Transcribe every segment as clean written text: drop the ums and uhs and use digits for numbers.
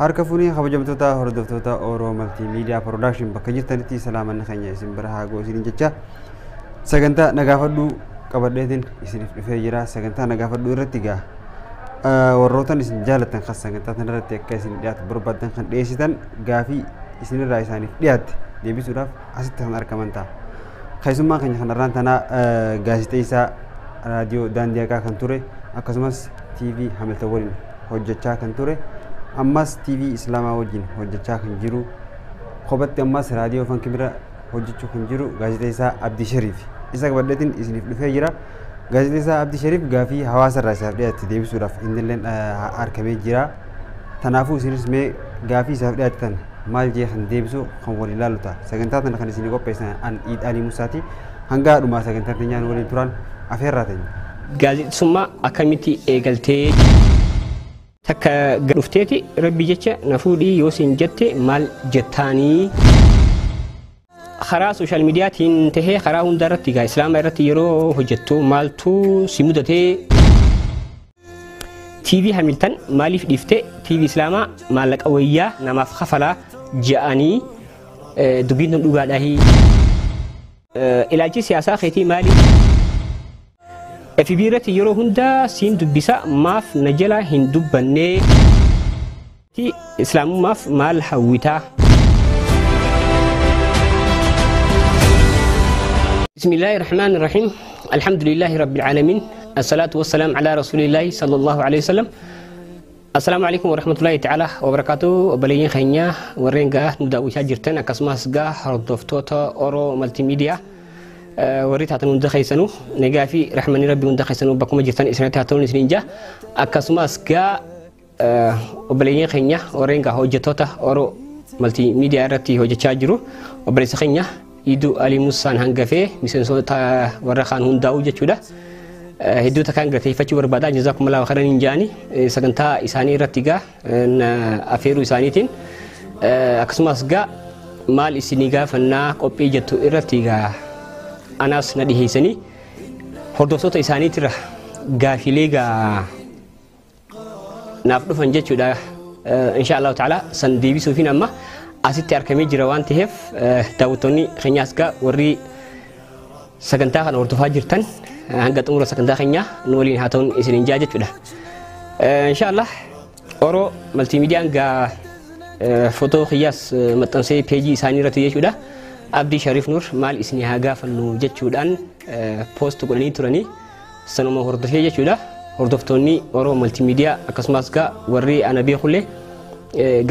Harka fuunee kabajamtoota hordoftoota Oromoo Multimedia Production bakka jirtanitti salaamanni keenya isin bira haa ga'u isiniin jecha sagantaa nagaafadhuu qabadheetiin isiniif dhufee jira. Sagantaa nagaafadhuu irratti gaa warrootan isin jaalatan kan sagantaa kanarratti akka isin dhiyaatu barbaadan kan dhiyeessitan gaafii isinirraa isaaniif dhiyaatte deebisuudhaaf asitti kan argaman ta'a. Keessummaa keenya kanarraan tanaa gaazexeessaa raadiyoo Daandii Haqaa kan ture akkasumas TV Hamilton waliin hojjechaa kan ture ammas TV Islaamaa wajjin hojjechaa kan jiru kophatti ammas raadiyoo Fankimira hojjechuu kan jiru gaazexeessaa Abdii Shariif isa qabadheetiin isiniif dhufee jira. Gaazexeessaa Abdii Shariif gaafii hawaasarraa isaaf dhiyaatte deebisuudhaaf innilleen argamee jira. Kanaafuu isinis mee gaafii isaaf dhiyaattan maal jee kan deebisu kan wal ilaalu ta'a. Sagantaa tana kan isinii qopheessan an Iid Alii Musaati. Hanga dhumaa sagantaa teenyaan waliin turan afeerraa teenya. Gaazexeessummaa akkamitti eegaltee takka dhufteeti rabbi jecha na fuudhii yoo siin jette maal jettaanii karaa sooshaal miidiyaatiin tahee karaa hunda irratti egaa islaama irratti yeroo hojjettu maaltu si mudatee TV Hamilton maaliif dhiifte TV Islaamaa maallaqa wayyaa namaaf kafalaa je'anii dubbiin tun dhugaadhaahi. Ilaalchi siyaasaa keetii maali? FB irratti yeroo hunda siin dubbisa maaf na jala hin dubbannee Islaamummaaf maal hawwitaa? بسم الله الرحمن الرحيم الحمد لله رب العالمين الصلاة والسلام على رسول الله صلى الله عليه وسلم السلام عليكم ورحمة الله تعالى وبركاته وبلين خينيا ورينغا نداوشا جرتن أكسماس غا هردفتوتا أورو مالتي ميديا warri taatan hunda keessanuu nagaa fi rahmanni rabbi hunda keessanuu bakkuma jirtan isinitti haa ta'uun isiniin jaa akkasumas gaa obboleeyyan keenya warreen gaa hojjettoota Oro Multimedia irratti hojjechaa jiru obboleessa keenya Iiduu Alii Musaan hangafee miseensota warra kaan hundaa'u jechuudha. Hedduu takkaan galateeffachuu barbaada. Jazaakumullahu khairan hin jaani sagantaa isaanii irratti gaa afeeruu isaaniitiin akkasumas gaa maal isinii gaafannaa qophii jettu irratti gaa anaas na dhiheessanii hordoftoota isaaniitirra gaafilee gaa naaf dhufan jechuudha. Insha Allahu ta'ala san deebisuufiin amma asitti argamee jira waan ta'eef daawwattoonni keenyaas gaa warri sagantaa kana hordofaa jirtan hanga xumura sagantaa keenyaa nu waliin haa ta'uun isiniin jaa jechuudha. Insha Allah Oro Multimediyaan gaa footoo kiyyaas maxxansee peejii isaanii irratti jechuudha. Abdii Shariif Nur maal isinii haa gaafannu jechuudhaan poost godhanii turanii sanuma hordofee jechuudha. Hordoftoonni Oro Multimedia akkasumas gaa warri ana beekullee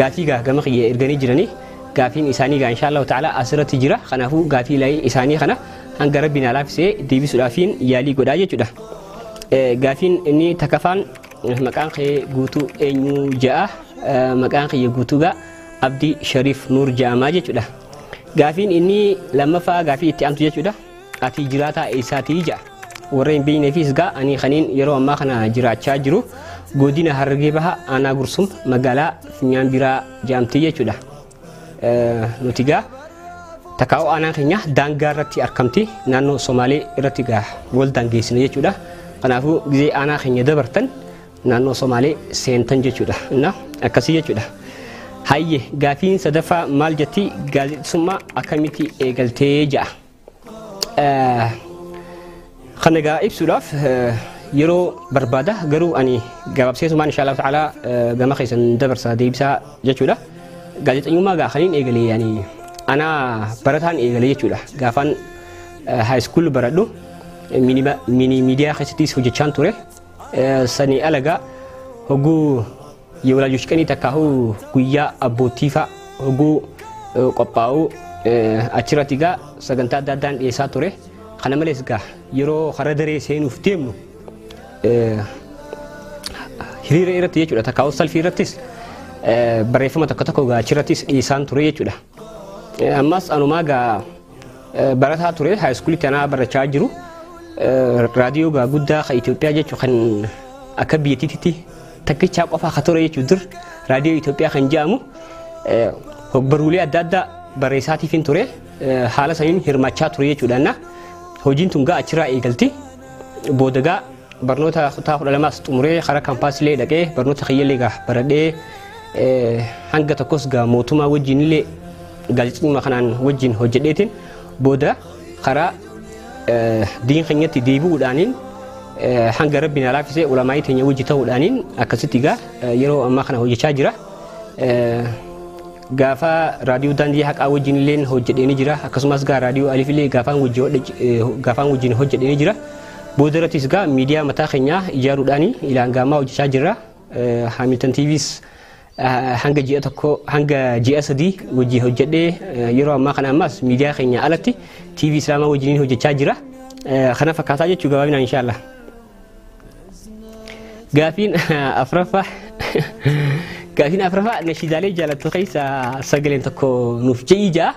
gaafii gaa gama kiyya erganii jiranii gaafiin isaanii gaa insha Allahu ta'ala asirratti jira. Kanaafuu gaafii isaanii kana hanga rabbiin alaafisee deebisuudhaafiin yaalii godhaa jechuudha. Gaafiin inni takafaan maqaan kee guutuu eenyu ja'a maqaan kiyya guutuu gaa Abdii Shariif Nur ja'amaa jechuudha. Gaafiin inni lammaffaa gaafii itti aantu jechuudha. Ati jiraataa eessaatii ja'a. Warreen beekneefis gaa ani kaniin yeroo ammaa kana jiraachaa jiru godina Harargee Bahaa aanaa Gursum magaalaa Funyaan Biraa jedhamti jechuudha. Nuti gaa takkaa'oo aanaan keenya daangaa irratti argamti naannoo Somaalee irratti gaa wal daangeessina jechuudha. Kanaafuu gizee aanaa keenya dabartan naannoo Somaalee seentan jechuudha. Akkasii jechuudha. Hayye gaafiin sadaffaa maal jetti gaazexeessummaa akkamitti eegaltee ja'a. Kana gaa ibsuudhaaf yeroo barbaada garuu ani gabaabseesumaan insha Allah ta'ala gama keessan dabarsa deebisaa jechuudha. Gaazexeessummaa gaa kaniin eegalee yani ana barataan eegalee jechuudha. Gaafaan high school baradhu mini miidiyaa keessattis hojjechaan ture. Sanii alagaa hogguu የወላጆች ቀን ተካሁ ጉያ አቦቲፋ ሆጉ ቆጳው አችራቲ ጋ ሰገንታ ዳዳን ኤሳ ቱሬ ከነመለስ ጋ የሮ ኸረደሬ ሴኑፍ ዴምኑ ሂሪረ ኢረት የቹዳ ተካው ሰልፊ ኢረትስ በሬፈማ ተከተኮ ጋ አችራቲስ ኢሳን ቱሬ የቹዳ አማስ አኑማ ጋ በረታ ቱሬ ሃይ ስኩል ተና በረቻ ጅሩ ራዲዮ ጋ ጉዳ ከኢትዮጵያ ጀቹ ከን አከቢየቲቲ takkicha qofa ka ture jechuun dur raadiyoo Itoophiyaa kan jedhamu hogbaruulee adda addaa barreessaatiif hin ture haala saniin hirmaachaa ture jechuudha. Hojiin tun gaa achirraa eegalti booda gaa barnoota kutaa 12 xumuree karaa kaampaasilee dhaqee barnoota kiyyallee gaa baradhee Hanga tokkos gaa mootummaa wajjin illee gaazexummaa kanaan wajjin hojjedheetiin booda karaa diin keenyatti deebi'uudhaaniin hanga rabbi na laaffisee ulamaa'ii teenya wajji ta'uudhaaniin akkasitti gaa yeroo ammaa kana hojjechaa jira. Gaafa raadiyoo daandii haqaa wajjin illee hojjedhee ni jira, akkasumas gaa raadiyoo Alif illee gaafaan wajjin hojjedhee ni jira. Booda irrattis gaa miidiyaa mataa keenyaa ijaaruudhaan ilaan gaamaa hojjechaa jirra. Hamilton TVs hanga ji'a 1 hanga ji'a 3 wajjin hojjedhee yeroo ammaa kana ammas miidiyaa keenya alatti TV Islaamaa wajjin hojjechaa jira. Kana fakkaataa jechuu gabaabinaan inshaAllah. Gaafiin afraffaa nashiidaalee jaalattu keessa sagaleen tokko nuuf je'ii ja'a.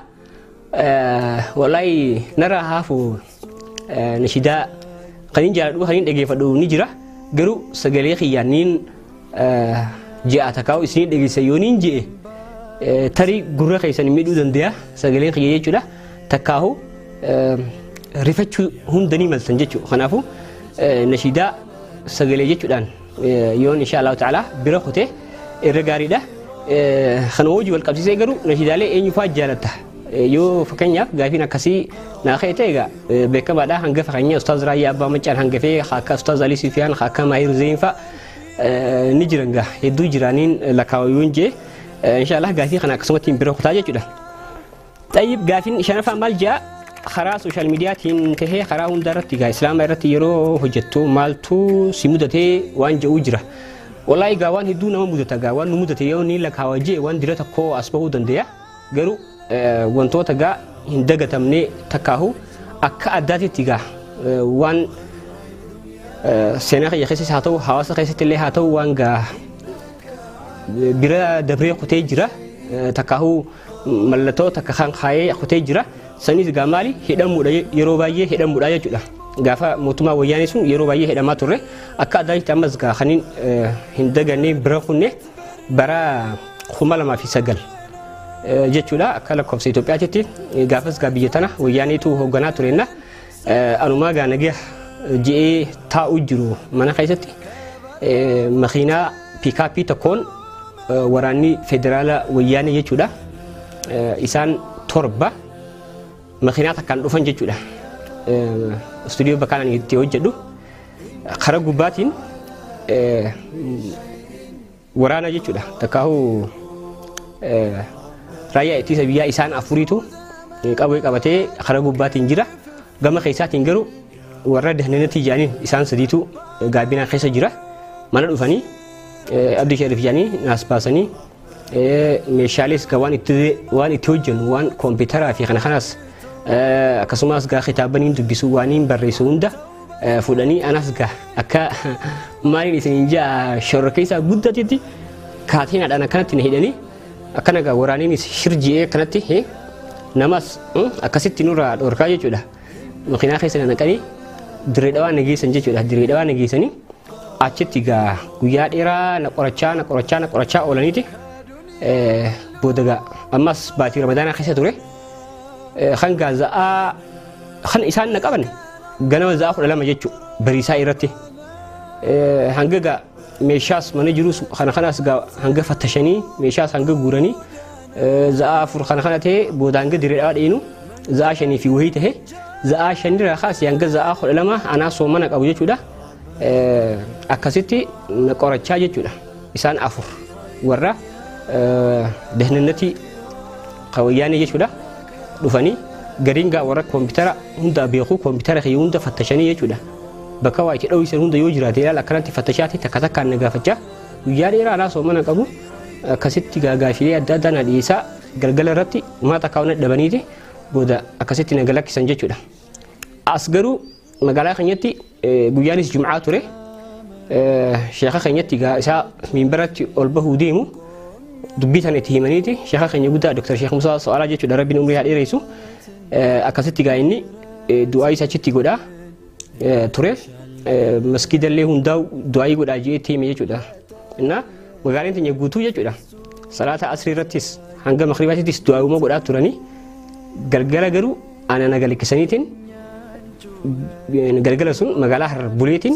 Wallaahi narraa haafu nashiidaa kaniin jaaladhu kaniin dhageeffadhu ni jira. Garuu sagalee kiyyaaniin ji'a takkaa'u isinii dhageessa yoo niin je'e tarii gurra keessan miidhuu danda'a sagaleen kiyya jechuudha. Takkaahu rifachuu hundanii maltan jechuudha. Kanaafuu nashiidaa sagalee jechuudhaan yoon insha Allahu ta'ala bira kutee irra gaariidha. Kana hojii wal qabsiisee garuu nashiidaalee eenyufaa jaalatta. Yoo fakkeenyaaf gaafiin akkasii naa ka'e ta'e egaa beekamaadha. Hangafa keenya Ustaaz Raayyaa Abbaa Maccaan hangafee akka Ustaaz Alii Sufiyaan akka Maahir Zeyn fa'a ni jiran gaa hedduu jiraaniin lakkaawayyoon jee insha Allah gaafii kana akkasumatti bira kutaa jechuudha. Xayyib gaafiin shanaffaa maal jaa karaa sooshaal miidiyaatiin tahee karaa hunda irratti gaa islaama irratti yeroo hojjettu maaltu si mudatee waan jedhu jira. Wallaahi gaa waan hedduu nama mudata gaa waan nu mudate yoo ni lakkaawa jee waan dira tokko as bahuu danda'a. Garuu wantoota gaa hin dagatamne takkaahu akka addaatitti gaa waan seenaa kiyya keessatti haa ta'u hawaasa keessatti illee haa ta'u waan gaa bira dabree kutee jira takkaahu mallattoo takka kan kaayee kutee jira. Sanis gaa maali hidhamuudha yeroo baay'ee hidhamuudha jechuudha. Gaafa mootummaa wayyaanee sun yeroo baay'ee hidhamaa turre akka addaatitti ammas gaa kaniin hin daganne bira kunne bara 2009 jechuudha akka lakkoofsa Itoophiyaatti gaafas gaa biyya tana wayyaaneetu hoogganaa tureenna anumaa gaa nagaya ji'ee taa'u jiru mana keessatti makiinaa piikaappii tokkoon waraanni federaala wayyaanee jechuudha isaan 7 makiinaa takkaan dhufan jechuudha. Istuudiyoo bakka ani itti hojjedhu karaa gubbaatiin waraana jechuudha takkaahu raayyaa ittisa biyyaa isaan 4tu qawwee qabatee karaa gubbaatiin jira. Gama keessaatiin garuu warra dahnanatti jedhaniin isaan 3tu gaabinaa keessa jira. Mana dhufanii Abdii Sharif jedhanii naas baasanii meeshaalees waan itti hojjennu waan kompiitaraa fi kana kanas akkasumas gaa kitaabaniin dubbisu waaniin barreessu hunda fuudhanii anas gaa akka maaliin isiniin ja'a shorra keessaa guddatetti kaateenaadhaan akkanatti na hidhanii akkana gaa waraaniinis shirji'ee akkanatti namas akkasitti nurraa dhorkaa jechuudha. Makiinaa keessa na naqanii dirree dhawaa na geessan jechuudha. Dirree dhawaa na geessanii achitti gaa guyyaa dheeraa na qorachaa na qorachaa na qorachaa oolaniiti booda gaa ammas baatii ramadaanaa keessa ture. Kan gaa za'aa kan isaan na qaban ganama za'aa 12 jechuudha bariisaa irratti hanga gaa meeshaas mana jirus kana kanas gaa hanga fattashanii meeshaas hanga guuranii za'aa 4 kana kana ta'e booda hanga dirree dhawaa dheenu za'aa 5 fi wayii ta'e za'aa 5 irraa kaasee hanga za'aa 12 anaa soomana qabu jechuudha. Akkasitti na qorachaa jechuudha. Isaan 4 warra dahnannati qawayyaanii jechuudha dhufanii gariin gaa warra kompiitara hunda beeku kompiitara kiyya hunda fattashanii jechuudha. Bakka waa itti dho'isan hunda yoo jiraate ilaala akkanatti fattashaati takka takkaan na gaafachaa guyyaa dheeraa anaa soomana qabu akkasitti gaafilee adda addaa na dhiyeessaa galgala irratti uummata takkaa na dhabaniiti booda akkasitti na galakkisan jechuudha. As garuu magaalaa keenyatti guyyaanis jum'aa ture sheekha keenyatti gaa isaa minbaratti ol bahuu deemu dubbii tana itti himaniiti sheekha keenya guddaa Dr. Sheekh Musaa So'aalaa jechuudha rabbiin umrii haa dheeressu akkasitti gaa inni du'aa isa achitti godhaa ture maskiidallee hundaa'u du'aa godhaa jee itti hime jechuudha. Innaa magaalaan teenya guutuu jechuudha. Salaata asrii irrattis hanga makribaatittis du'aa'uma godhaa turanii galgala garuu ana na galakkisaniitiin galgala sun magaalaa Harbuleetiin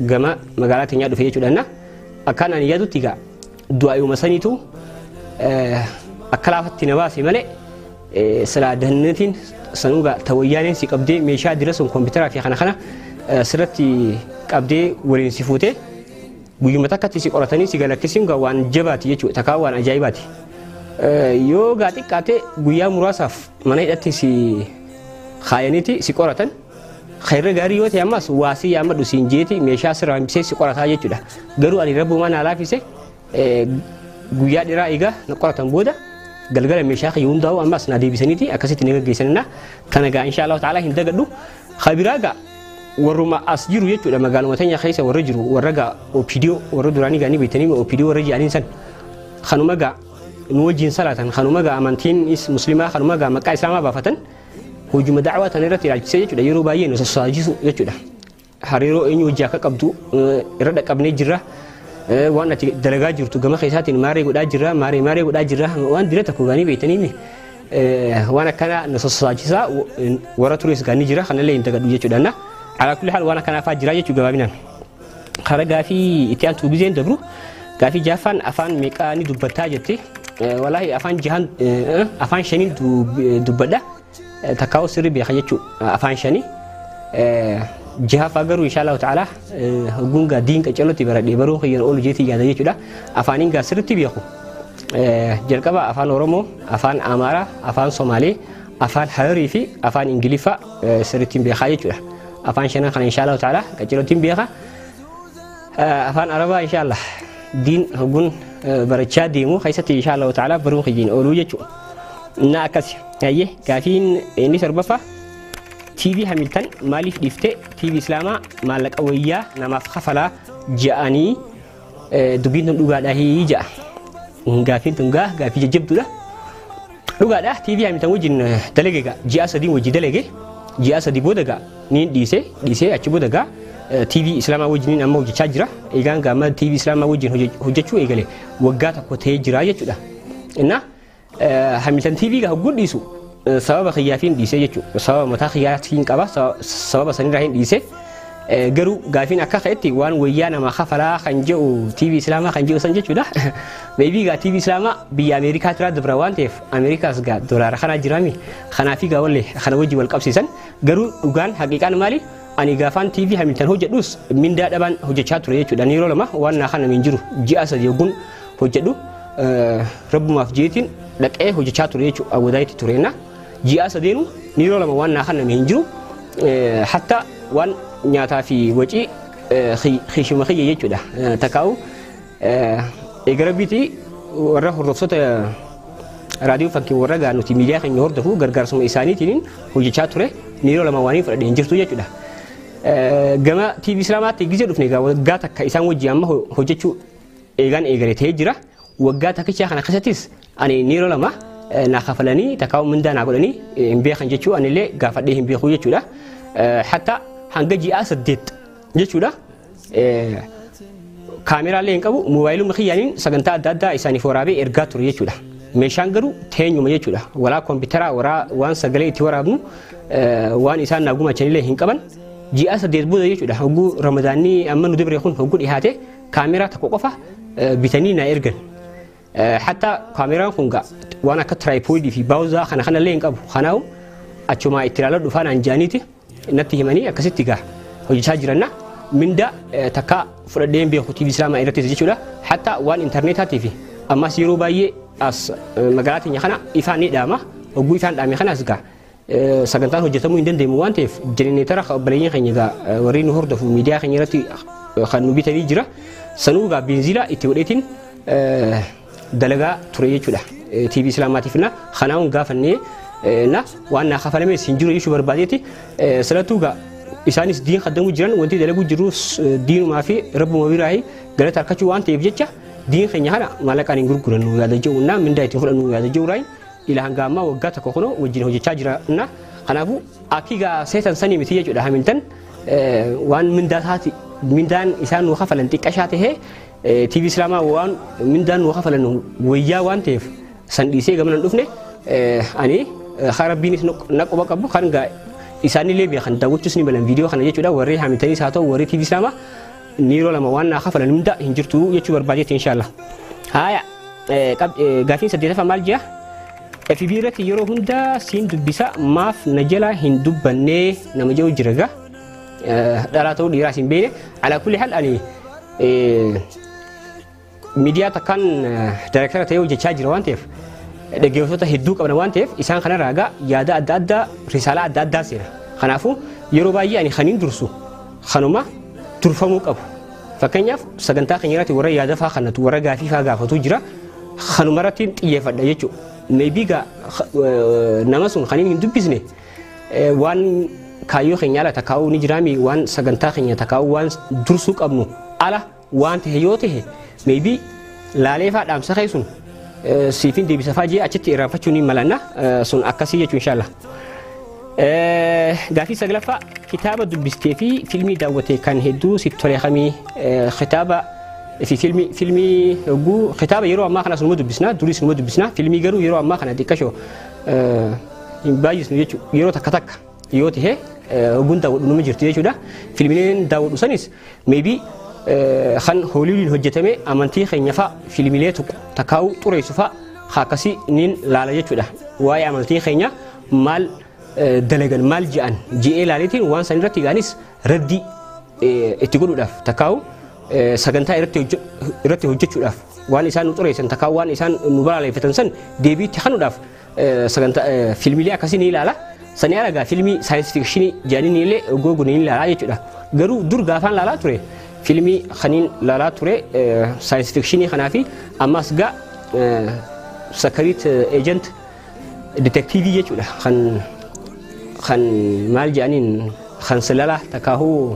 gama magaalaa teenyaa dhufe jechuudha. Innaa akkaan ani yaadutti gaa Du'aayuma saniitu akka laafatti na baase malee silaa dahannatiin sanuu gaa tawayyaaneen si qabdee meeshaa dira sun kompiitaraa fi kana kana sirratti qabdee waliin si fuutee guyyuma takkatti si qoratanii si galakkisiin gaa waan jabaati jechuudha takkaa waan ajaa'ibaati. Yoo gaa xiqqaate guyyaa muraasaaf mana hidhatti si kaayaniiti si qoratan khayra gaarii yoo ta'e ammas waasii yaammadhu siin jeeti meeshaa sirraa hambisee si qorataa jechuudha. Garuu ani rabbumaa naa laafise guyyaa dheeraa egaa na qoratan booda galgala meeshaa kiyya hundaa'u ammas na deebisaniiti akkasitti na gaggeessanina tana gaa insha Allah ta'ala hin dagadhu. Khabiraa gaa warruma as jiru jechuudha magaaluma teenya keessa warra jiru warra gaa OPDO warra duraanii gaa ni beektanii OPDO warra jedhaniin san kanuma gaa nu wajjin salaatan kanuma gaa amantiin muslimaa kanuma gaa maqaa islaamaa baafatan hojuma da'waa tana irratti ilaalchisee jechuudha yeroo baay'ee nu sossodaachisuu jechuudha. Hariiroo eenyu wajjin akka qabdu irra dhaqqabnee jirra. Waan ati dalagaa jirtu gama keessaatiin maaree godhaa jirra maaree maaree godhaa jirra waan dira tokko gaanii beektanii waan akkana nu sossodaachisaa warra tures gaanii jira kanallee hin dagadhu jechuudha. Alaa kulli haal waan akkanaa fa'aa jira jechuu gabaabinaan. Karaa gaafii itti aantu gizeen dabru gaafii jaaffaan afaan meeqaa ni dubbattaa jette walaahi afaan jahan afaan shanii dubbadha takkaa'u sirri beeka jechuu afaan shanii. Jahaffaa garuu insha Allahu ta'ala hogguun gaa diin qaccalootti baradhee baruu kiyyaan oolu jeetii yaada jechuudha. Afaaniin gaa sirriitti beeku. Jalqaba afaan Oromoo, afaan Amaaraa, afaan Somaalee, afaan Hararii fi afaan Ingiliffaa sirriitti beekaa jechuudha. Afaan shanan kana insha Allahu ta'ala qaccalootti beeka. Afaan Arabaa insha Allah diin hogguun barachaa deemu keessatti insha Allahu ta'ala baruu kiyyaan ooluu jechuudha. Na akkasi. Hayyee gaafiin inni torbaffaa TV Hamilton maaliif dhiiftee TV Islaamaa maallaqa wayyaa namaaf kafalaa ja'anii dubbiin tun dhugaadhaa ja'a. Gaafiin tun gaa gaafii jajjabduudha. Dhugaadhaa TV Hamilton wajjin dalage gaa ji'a sadii wajji dalage ji'a sadii booda gaa niin dhiisee dhiisee achi booda gaa TV Islaamaa wajjin amma hojjechaa jira. Egaan gaa amma TV Islaamaa wajjin hojjechuu eegale waggaa tokko ta'ee jira jechuudha. Innaa Hamilton TV gaa hogguun dhiisu sababa kiyyaatiin dhiisee jechuudha. Sababa mataa kiyyaatiin qaba sababa sanirraa hin dhiisee. Garuu gaafiin akka ka'etti waan wayyaa namaa kafalaa kan jedhu TV Islaamaa kan jedhu san jechuudha. Meebii gaa TV Islaamaa biyya Ameerikaa tiraa dabra waan ta'eef Ameerikaas gaa dolaara kanaa jiraami. Kanaafi gaa wallee kana wajji wal qabsiisan. Garuu dhugaan haqiiqaan maali? Ani gaafaan TV Hamilton hojjedhus mindaa dhabaan hojjechaa ture jechuudha. Yeroo lama waan naa kana hin jiru ji'a sadii hogguun hojjedhu rabbumaaf jeetiin dhaqee hojjechaa ture jechuudha. Awwadaayitti tureenna. Ji'a sadeenu yeroo lama waan naa kana hin jiru hatta waan nyaataa fi wacii kiishuma kiyya jechuudha. Takkaa'u eegara biitii warra hordoftoota raadiyoo fakkii warra gaa nuti miidiyaa keenya hordofu gargaarsuma isaaniitiin hojjechaa ture yeroo lama waan hin fudhadhe hin jirtu jechuudha. Gama TV Islaamaatti gizee dhufne egaa waggaa takka isaan wajjin amma hojjechuu eegaan eegale ta'ee jira. Waggaa takkichaa kana keessattis ani yeroo lama naa kafalanii takkaa'u mindaa naa godhanii hin beekan jechuu anillee gaafadhee hin beeku jechuudha. Hatta hanga ji'a 8 jechuudha. Kaameraalee hin qabu moobaayiluma kiyyaaniin sagantaa adda addaa isaaniif waraabee ergaa ture jechuudha. Meeshaan garuu teenyuma jechuudha. Walaa kompiitaraa waraa waan sagalee itti waraabnu waan isaan naa gumaachanillee hin qaban. Ji'a 8 booda jechuudha. Hogguu Ramadaanni amma nu dabre kun hogguu dhihaate kaameraa tokko qofa bitanii naa ergan. Hatta kaameraan kun waan akka tiraayipoodii fi baawuzaa kana kanallee hin qabu. Kanaafuu achuma itti ilaalaa dhufaan anjaaniiti natti himanii akkasitti gaa hojjechaa jiranna. Minda takka fudhadhee hin beeku TV Islaamaa irratti jechuudha. Hatta waan intarneetaatii fi ammas yeroo baay'ee as magaalaa teenya kana ifaan ni dhaama. Hogguu ifaan dhaame kanas gaa sagantaan hojjetamuu hin dandeenyu waan ta'eef jenereetara obboleeyyan keenya gaa warri nu hordofu miidiyaa keenya irratti kan nu bitanii jira. Sanuu gaa beenziila itti godheetiin dalagaa ture jechuudha. TV Islaamaatiif na kanaa'uun gaafannee na waan naa kafalames hin jiru jechuu barbaadeeti. Salattuu gaa isaanis diin qaddamuu jiran wanti dalaguu jirus diinumaa fi rabbuma biraahi galata harkachuu waan ta'eef jecha diin keenya kana maallaqaan hin gurgurannu yaada jedhuunna mindaa ittiin fudhannu yaada jedhuuraayi ila hanga ammaa waggaa tokko kunoo wajjin hojjechaa jira na kanaafuu akki gaa seetan sanii miti jechuudha Hamilton waan mindaa isaati mindaan isaan nu kafalan xiqqashaa tahee TV Islaamaa waan mindaan nu kafalan wayyaa waan ta'eef san dhiisee gamana hin dhufne ani rabbiinis na quba qabu kan gaa isaanillee beekan daawwachuus ni malan viidiyoo kana jechuudha warri Hamiltonis haa ta'u warri TV Islaamaa yeroo lama waan naa kafalan hunda hin jirtu jechuu barbaadeetti inshaallah. Haaya, gaafiin saddeetaffaa maal jea? FB irratti yeroo hunda siin dubbisa, maaf na jala hin dubbannee nama jedhu jira gaa. Dhalaa ta'uu dhiiraas hin beekne. Alaa kulli hal ani miidiyaa takkaan daayirektara ta'ee hojjechaa jira waan ta'eef, dhaggeeffattoota hedduu qabna waan ta'eef, isaan kanarraa gaa yaada adda addaa, risaalaa adda addaa seena. Kanaafuu yeroo baay'ee ani kaniin dursu kanuma durfamuu qabu. Fakkeenyaaf sagantaa keenya irratti warra yaada fa'aa kannatu, warra gaafii fa'aa gaafatu jira. Kanuma irratti xiyyeeffadha jechuudha. Maybe gaa nama sun kaniin hin dubbisne waan kaayyoo keenya ala takkaa'uu ni jiraami, waan sagantaa keenya takkaa'uu waan dursuu qabnu ala waan ta'e yoo ta'e, maybe laalee fa'aa dhaamsa kee sun siifin deebisa fa'aa jee achitti irraanfachuu ni malanna, sun akkasii jechuu inshallah. Gaafii saglaffaa, kitaaba dubbistee fi fiilmii daawwate kan hedduu sitti tole kamii? Kitaaba fi fiilmii hogguu, kitaaba yeroo ammaa kana sunuma dubbisna, durii sunuma dubbisna. Fiilmii garuu yeroo ammaa kana xiqqashoo hin baay'isnu jechuudha. Yeroo takka takka yoo ta'e hogguun daawwadhu numa jirti jechuudha. Fiilmileen daawwadhu sanis maybe kan Hooliwudiin hojjetame amantii keenya fa'a fiilmilee tokko takkaa'uu xureessu fa'a akkasii niin laala jechuudha. Waa'ee amantii keenya maal dalagan, maal je'an je'ee laaleetiin waan san irratti gaanis raddii itti godhuudhaaf takkaa'u sagantaa irratti hojjechuudhaaf, waan isaan nu xureessan takkaa'u waan isaan nu balaaleffatan san deebii itti kennuudhaaf sagantaa fiilmilee akkasii ni ilaala. Sanii alagaa fiilmii science fiction jedhanii illee googu ni ilaalaa jechuudha. Garuu dur gaafaan laalaa ture fiilmii kaniin laalaa ture science fiction kanaa fi ammas gaa secret agent detective jechuudha, kan maal jedhaniin kan silalaa takkaahuu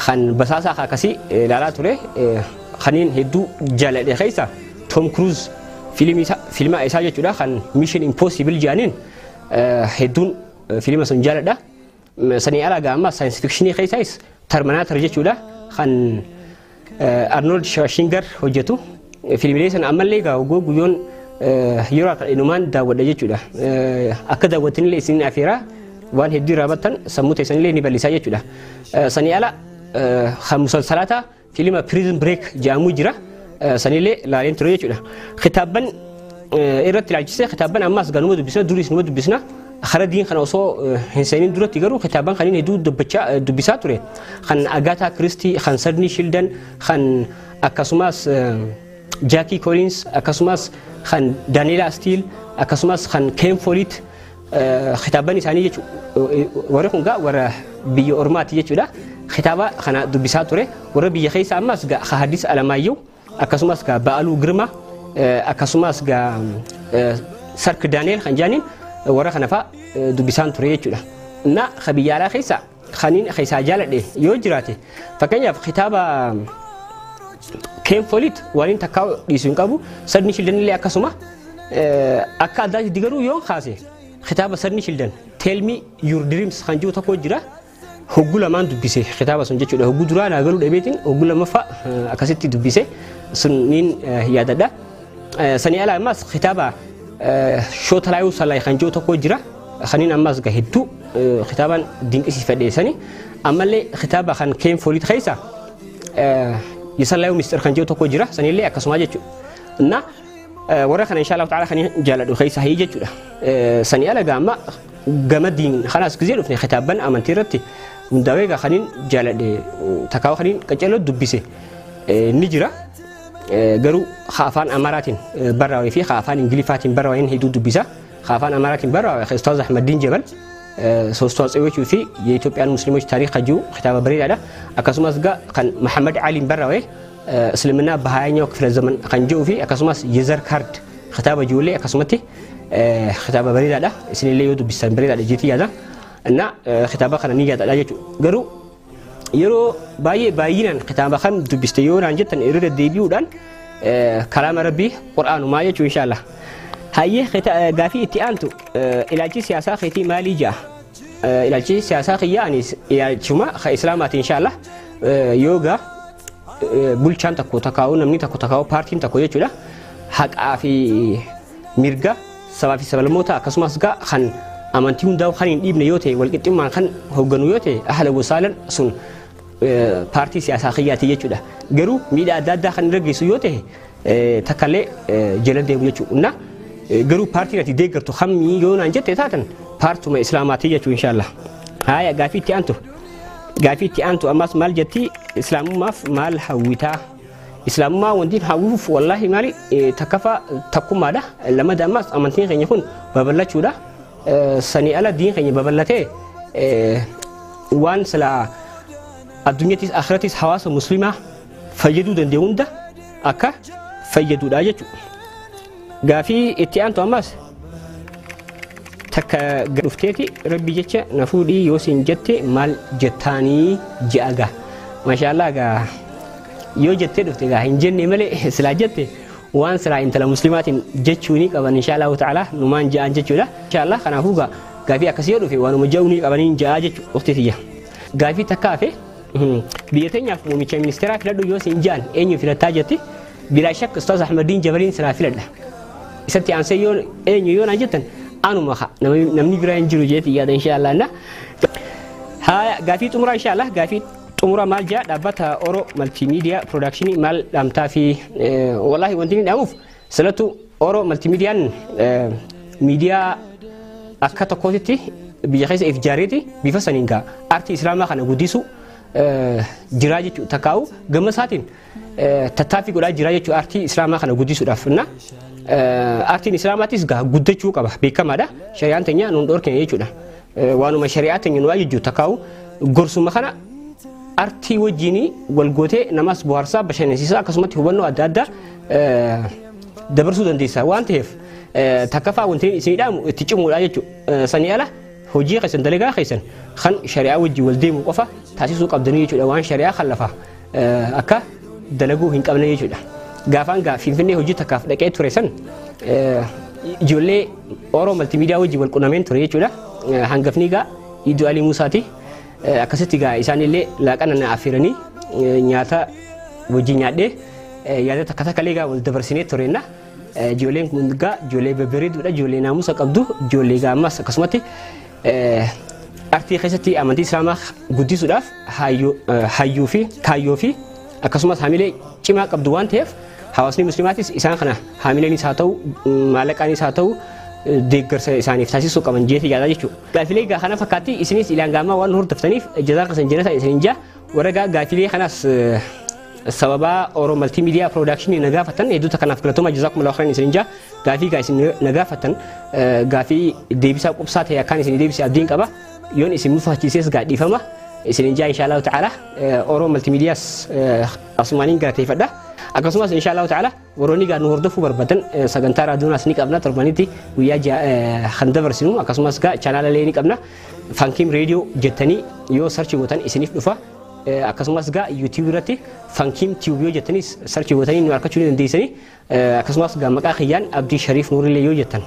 kan basaasaa akkasii ilaalaa ture. Kaniin hedduu jaaladhe keessa Tom Cruise fiilma isaa jechuudha, kan Mission Impossible jedhaniin hedduun fiilma sun jaaladha. Sanii alaa amma science fiction keessaas Terminator jechuudha, kan Arnold Schwarzenegger hojjetu. Fiilmilee sana ammallee gaa guyyoon yeroo akka inumaan daawwadha jechuudha. Akka daawwattanillee isin afeeraa, waan hedduu irraa battan, sammuu teessanillee ni bal'isaa jechuudha. Sanii ala kan musalsalata fiilma Prison Break jedhamu jira. Sanillee laaleen ture jechuudha. Kitaabban irratti ilaalchisee, kitaabban ammas ganuma dubbisna, duris numa dubbisna. Kara diin kana osoo hin seenin duratti garuu kitaabban kaniin hedduu dubbisaa ture. Kan Agatha Christie, kan Sidney Sheldon, kan akkasumas Jackie Collins, akkasumas kan Daniela Steele, akkasumas kan Ken Follett kitaabban isaanii jechuudha. Warri kun gaa warra biyya ormaati jechuudha. Kitaaba kana dubbisaa ture. Warra biyya keessa ammas gaa Haddis Alamaayyoo, akkasumas gaa Ba'aaluu Girma, akkasumas gaa Sark Daani'el kan jedhaniin warra kana fa'a dubbisaan ture jechuudha. Na biyya alaa keessa kaniin keessaa jaaladhe yoo jiraate, fakkeenyaaf kitaaba Ken Follett waan takkaa dhiisu hin qabu. Sidney Sheldon illee akkasuma. Akka addaatti garuu yoo kaase kitaaba Sidney Sheldon "Tell Me Your Dreams" kan jiru tokko jira. Hogguu lamaan dubbise kitaaba sun jechuudha. Hogguu duraa naa galuu dhabeetiin hogguu lammaffaa akkasitti dubbise sun niin yaadadha. Sanii alaa ammas kitaaba Shootalaayuu Salaay kan jiru tokko jira. Kaniin ammas hedduu kitaabaan dinqisiifadhe sani. Ammallee kitaaba kan Ken Follett keessa የሰላዩ ምስጢር kan jiru tokko jira, sanillee akkasuma jechuudha. Na warra kana insha Allah ta'ala kan jaaladhu keessa hayii jechuudha. Sanii ala gaama gama diin kanaas gisee dhufne kitaabban amantii irratti hundaa'ee gaa kaniin jaaladhe takkaa kaniin qaccaloo dubbise ni jira. Garuu afaan Amaaraatiin barraa'ee fi afaan Ingiliffaatiin barraa'een hedduu dubbisa. Afaan Amaaraatiin barraa'e Ustaaz Ahmadiin Jabal ሶስቱ አጼዎች fi የኢትዮጵያን ሙስሊሞች ታሪክ ከጂው kitaaba bareedaadha. Akkasumas gaa kan Muhammad Aliin barraa'e እስልምና በ20ኛው ክፍለ ዘመን kan jedhuu fi akkasumas የዘር ካርድ kitaaba ijoollee akkasumatti kitaaba bareedaadha. Isinillee yoo dubbistan bareedaadha jeetii yaada. እና kitaaba kana ni yaadadha jechuudha. Garuu yeroo baay'ee baay'inaan kitaaba kan dubbiste yoo naan jettan, irra deddeebi'uudhaan kalaama rabbii qur'aanumaa jechuu inshallah. Hayyee, gaafii itti aantu, ilaalchi siyaasaa keetii maalii ja'a? Ilaalchi siyaasaa kiyyaa ani ilaalchuma islaamaati inshallah. Yoo gaa bulchaan tokko takkaa'u, namni tokko takkaa'u, paartiin tokko jechuudha, haqaa fi mirga sabaa fi sablammoota akkasumas gaa kan amantii hundaa'u kan hin dhiibne yoo ta'e, walqixxummaan kan hoogganu yoo ta'e, ahla wasaalan sun paartii siyaasaa kiyyaati jechuudha. Garuu miidhaa adda addaa kan irra geessu yoo ta'e Takkallee jala deemu jechuudha. Garuu paartiin ati deeggartu hammii yoo naan jette taatan paartuma islaamaatii jechuu inshaallah. Haaya, gaafii itti aantu. Gaafii itti aantu ammas maal jetti? Islaamummaaf maal hawwitaa? Islaamummaa wanti hawwuuf wallaahi maali, takkaffaa takkummaadha. Lamada ammas amantiin keenya kun babal'achuudha. Sanii ala diin keenya babal'atee waan silaa addunyaattis akhirattis hawaasa muslimaa fayyaduu danda'u hunda akka fayyaduudha jechuudha. Gaafii itti aantu ammas takka dhufteeti, rabbi jecha na fuudhii yoo siin jette maal jettaanii ji'a gaa. Maashaallah, gaa yoo jettee dhufte gaa hin jenne malee silaa jette waan silaa intala muslimaatiin jechuu ni qaban inshaallahu ta'ala numaan ja'an jechuudha. Inshaallah, kanaafuu gaa gaafii akkasii yoo dhufe waanuma ja'uu ni qabaniin ja'a jechuudha ukhti tiyya. Gaafii takka hafe, biyya teenyaaf muummicha ministeeraa filadhu yoo siin ja'an eenyu filattaa jetti? Bilaa shakk Ustaaz Ahmadiin Jabaliin silaa filadha. Isatti aansee yoo eenyu yoo naan jettan anuma namni biraa hin jiru jeeti yaada inshaallah na. Haa, gaafii xumuraa inshaallah, gaafii xumura maal jaa? Dhaabbata Oro Multimedia Production maal dhaamtaa fi? Wallaahi wanti inni dhaamuuf silatu Oro Multimediaan miidiyaa akka tokkootitti biyya keessa if jaareeti bifa saniin gaa aartii islaamaa kana guddisu jiraa jechuudha. Takkaa'u gama isaatiin tattaaffii godhaa jiraa jechuudha aartii islaamaa kana guddisuudhaaf. Na aartiin islaamaatis gaa guddachuu qaba, beekamaadha. Shari'aan teenya nuun dhorkine jechuudha. Waanuma shari'aa teenya nu ajajju takkaa'u gorsuma kana aartii wajjin wal gootee namas bohaarsaa, bashannansiisaa, akkasumatti hubannoo adda addaa dabarsuu dandeessa waan ta'eef, takkaffaa wanti isin dhaamu itti cimuudha jechuudha. Sanii ala hojii keessan, dalagaa keessan kan shari'aa wajjin wal deemu qofa taasisuu qabdanii jechuudha, waan shari'aa kan lafa akka dalaguu hin qabne jechuudha. Gaafaan gaa Finfinnee hojii takkaaf dhaqee ture san ijoollee Oro Multimedia wajjin wal qunnameen ture jechuudha. Hangafni gaa Iddoo Alii Muusaati. Akkasitti gaa isaanillee laaqana na affeeranii nyaata wajjin nyaadhee yaada takka takka illee gaa wal dabarsinee tureenna. Ijoolleen kun gaa ijoollee babbareeduudha, ijoollee naamusa qabdu, ijoollee gaa ammas akkasumatti artii keessatti amantii islaamaa guddisuudhaaf hayyuu fi kaayyoo fi akkasumas hamilee cimaa qabdu waan ta'eef, hawaasni muslimaatis isaan kana hamileenis haa ta'u maallaqaanis haa ta'u deeggarsa isaaniif taasisuu qaban jeeti yaadaa jechuudha. Gaafilee gaa kana fakkaatti, isinis ilaan gaamaa waan hordoftaniif jazaa keessan jannata isin jaa. Warra gaa gaafilee kanaas sababa Oro Multimedia Production na gaafatan hedduuta kanaaf galatooma, jazaakumullahu khairan isin jaa. Gaafii gaa isin na gaafatan gaafii deebisaa qubsaa ta'e akkaan isin deebise abdiin qaba. Yoon isin mufachiises gaa dhiifama isin jaa inshaallahu ta'ala. Oro Multimedias asumaaniin galateeffadha. Akkasumas inshaallahu ta'ala warroonni gaa nu hordofuu barbaadan sagantaa raadiyoonaas ni qabna, torbanitti guyyaa kan dabarsinu. Akkasumas gaa chaanaala ni qabna, Fankiim Reediyoo jettanii yoo search gootan isiniif dhufa. Akkasumas gaa YouTube irratti Fankiim Tube yoo jettanis search gootanii nu argachuu ni dandeessanii. Akkasumas gaa maqaa kiyyaan Abdii Shariif Nuurillee yoo jettan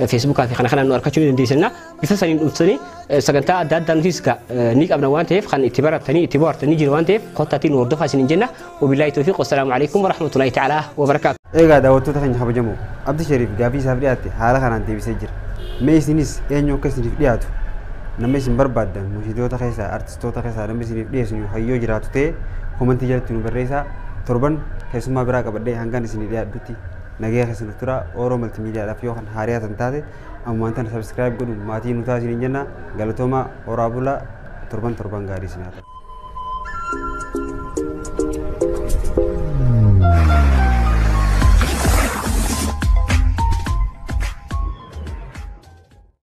Facebookaa fi kana kanaan nu argachuu ni dandeessanna. Bifa saniin dhuftanii sagantaa adda addaa nutis gaa ni qabna waan ta'eef, kan itti barattanii itti bohaartanii jiru waan ta'eef, kottaatii nu hordofaa isiniin jenna. Wabillaahi tawfiiq, wassalaamu alaikum warahmatullaahi ta'aalaa wabarakaatu. Egaa daawwattoota keenya kabajamoo, Abdi Shariif gaafii isaaf dhiyaatte haala kanaan deebisee jira. Mee isinis eenyu akka isiniif dhiyaatu, nama isin barbaaddan muuziqoota keessaa, artistoota keessaa namni isiniif dhiyeessu hayyoo jiraatu ta'e komantii jalatti nu barreessaa. Torban keessummaa biraa qabadhee hangaan isinii dhiyaadhutti nagaya keessan tura. Oro Multimediadhaaf yoo kan haariyaa tan taate ammaan tana subscribe godhu maatii nu taasisanii jenna. Galatoomaa, horaa bulaa, torban torban gaarii isin haa ta'u.